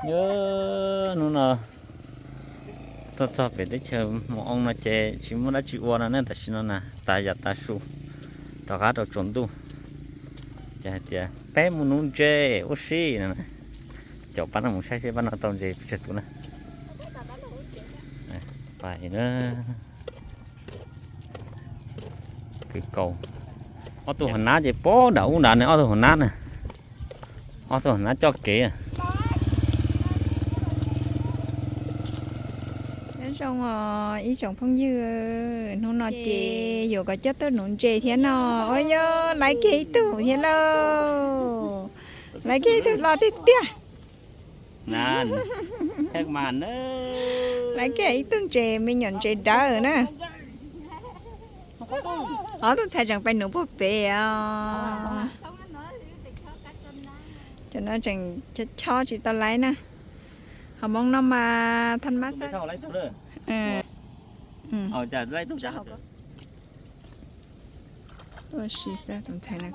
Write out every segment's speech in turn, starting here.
Hnub no tuaj txog pem teb chaws Mus Oo no ces tsis muaj dab tsi ua no ne, tam sim no na tas yam tas su rov qab rau tsaus ntuj. Ces hais tias peb mus nuv ntses ua si no. Cov pab no mus saib seb pab no tau ntses pes tsawg tus na. Pais na. Kwv kaus. Ob tug hauv nab ces pab nram ub nrad ne, ob tug hauv nab na. Ob tug hauv nab coj kev. Nyob zoo os ib tsoom phooj ywg, hnub no ces yuav kom coj tuaj nuv ntses thiab no. Ua yog laiv kiag ib tug thiab lauj. Laiv kiag ib tug loj tiag tiag. Laiv kiag ib tug ntses me nyuam ntses dawb na. Ob tug ntxhais tseem pais nuv puag pem os. Cov no tseem chob tsis tau laiv na. Hos moos no mas thaj mab xab. Ua si xwb tus ntxhais no.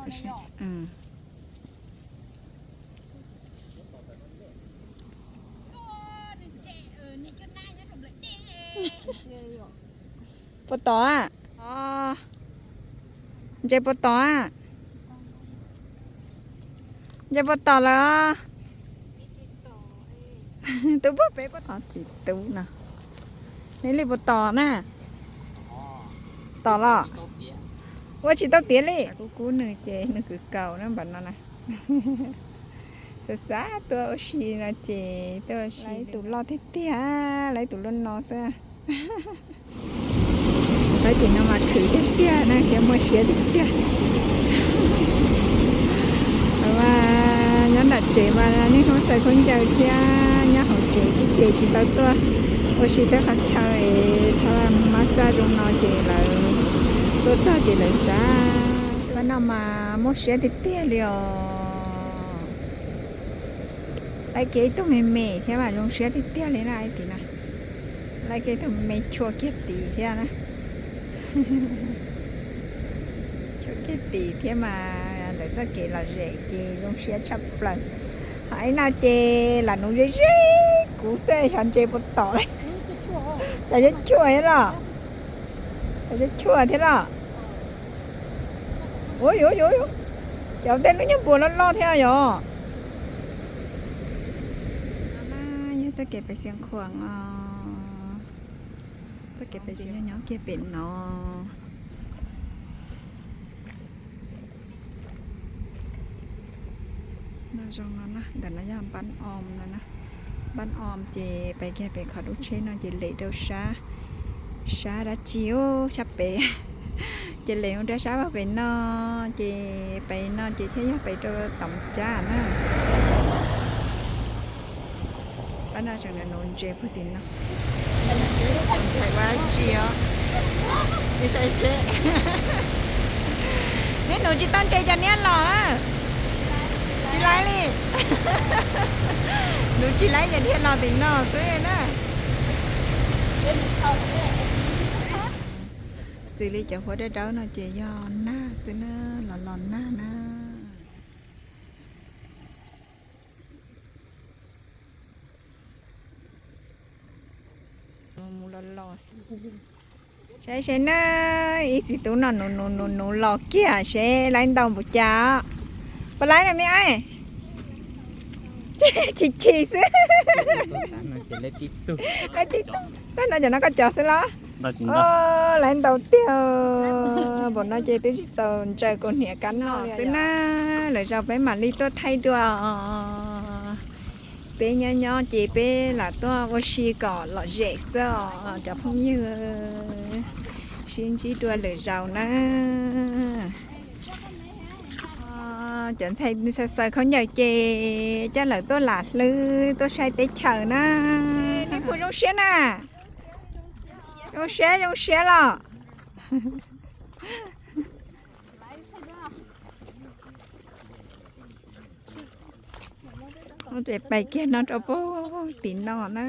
Puas tom a? Ntses puas tom a? Ntses puas tom lawm? Tub puag pem puas tom txiv tub no. Neb li puas tom na? Tom los? Ua tsis tau tiav li. Kub kub nws ces nws kwv kaus na npam no na. Xav xav tuaj ua si no ces tuaj ua si. Laiv tus loj tiag tiag, laiv tus loj no xwb. Laiv tim no mas khwv tiag tiag na thiab muaj siab tiag tiag. Mas nyob nram tsev mas niaj hnub xaws khaub ncaws thiab nyob hauv tsev xwb ces tsis tau tuaj ua si tej qhov chaw es thaum mab xaj zoo no ces lawv tuaj txog ces lawv xav. Pab no mas muaj siab tiag tiag li os. Laiv kiag ib tug me me thiab mas zoo siab tiag tiag li na tim no. Laiv kiag ib tug me chua kiag tim thiab na. Chua kiag tim thiab mas lawv txoj kev lom zem ces zoo siab tshaj plaws. Ho ib no ces lam nuv ze ze kuv xwb xyov ntses puas tom li. Cov yog chua thiab los? Cov yog chua thiab los? Ua yuav yuav yuav, cov tej lub nyuag npuas loj loj thiab yom. Yog txoj kev pem Xiav Khuam os. Txoj kev pem Xiav nyob kiag pem no. No zoo no na, ntawm no yog npab om no na. Npab om ces pais kiag pem qhov lub tsheb no ces lem rau sab, sab dab tsi ub sab pem. Ces lem mus rau sab pem no, ces pem no ces thiaj yog pem rau tom cab na. Pab no tseem nuv ntses puag tim no. Ntxhais ua dab tsi os? Saib seb. Neb nuv tsis tau ntses cas neb los na? Tsis laiv li. Nuv tsis laiv ces dhia los tim no xwb na. Xws li cov huab dawb dawb no ces yog nag xwb na, los los nag na. Mus los los. Saib seb na, ib txiv tub no nuv nuv nuv nuv los kiag seb laiv ntau npaum cas. Puas laiv na me ab? Chim chim xwb. Laiv tib tug, tag no cov no koj cov xwb los? Laiv ntau tiag. Npaum no ces twb tsis txaus ntsaws kuv hniav kab noj xwb na. Lwm zaus peb mam li tuaj thaij dua. Peb nyob nyob ces peb lam tuaj ua si kom lom zem xwb os cov phooj ywg. Sib ntsib dua lwm zaus na. Cov ntxhais xaws khaub ncaws ces coj lawv tuaj lam hlwb tuaj saib teb chaws na. Neb puas zoo siab na? Zoo siab zoo siab los? Ces pais kiag no rau puag tim no na,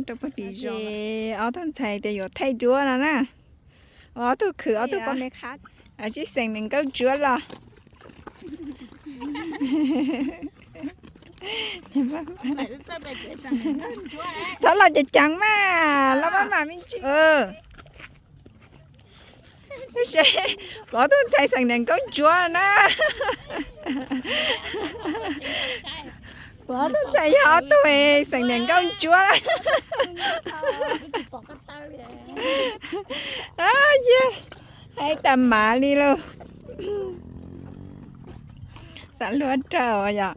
rau puag tim zos. Ob tug ntxhais tias yuav thaij duab no na. Ob tug khwv ob tug poj me qhab. Tsib xeem nees nkaum tsuab los. Txhob los ceev ceev mas, los maj mam me ntsis. Pov tug ntxhais xeem niam nkauj ntsuab na. Pov tug ntxhais yog ob tug xeem niam nkauj ntsuab. Yog, hais tas mav li lauj. Xav hlub rau yom.